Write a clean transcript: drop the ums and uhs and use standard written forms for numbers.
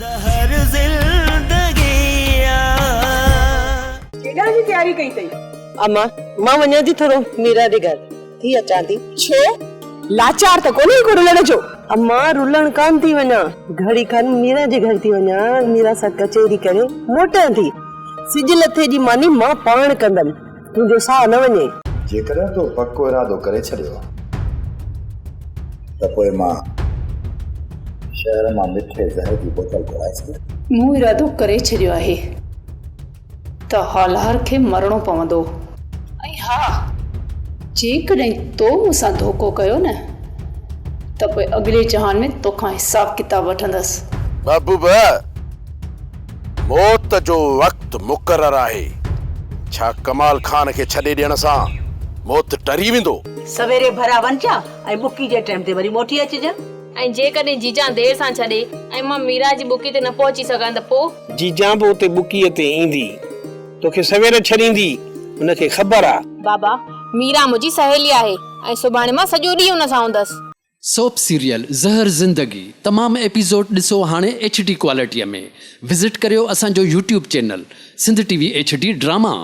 زهر زندگي آ. ڪيڏانهن جي تياري ڪئي اٿئي؟ اما، مان وڃان ٿي ٿورو ميرا جي گهر ٿي اچان ٿي. ڇو؟ لاچار ته ڪونهي ڪو رلڻ جو. اما، رلڻ ڪانه ٿي وڃان. گهڙي کن ميرا جي گهر ٿي وڃان، ميرا سان ڪچهري ڪري موٽان ٿي. سج لٿي جي ماني مان پاڻ ڪندم، تنهنجو ساهه نه وڃي. جيڪڏهن تو پڪو ارادو ڪري ڇڏيو آهي ته پوء مان شهر مان مٺي زهر جي بوتل گهرائي سگهان ٿي. مون ارادو ڪري ڇڏيو آهي ته هالار کي مرڻو پوندو. ۽ ها، جيڪڏهن تو مون سان ڌوڪو ڪيو نه ته پوء اڳلي جهان ۾ توکان حساب ڪتاب وٺندس. محبوب، موت جو وقت مقرر آهي. ڇا ڪمال خان کي ڇڏي ڏيڻ سان موت ٽري ويندو؟ سويري ڀرا وڃجان ۽ ٻڪي جي ٽيم تي وري موٽي اچجان. ۽ جيڪڏهن جيجان دير سان ڇڏي ۽ مان ميرا جي ٻڪي تي نه پهچي سگهان ته پوء؟ جيجان به اتي ٻڪيء تي ايندي. توکي سوير ڇڏيندي، هن کي خبر آ. بابا، ميرا منهنجي سهيلي آهي ۽ سڀاڻي مان سڄو ڏينهن هن سان هوندس. سوپ سيريل زهر زندگي تمام ايپيسوڊ ڏسو هاڻي ايڇ ڊي ڪوالٽيء ۾ وزٽ ڪريو اسان جو YouTube channel Sindh T V H D drama.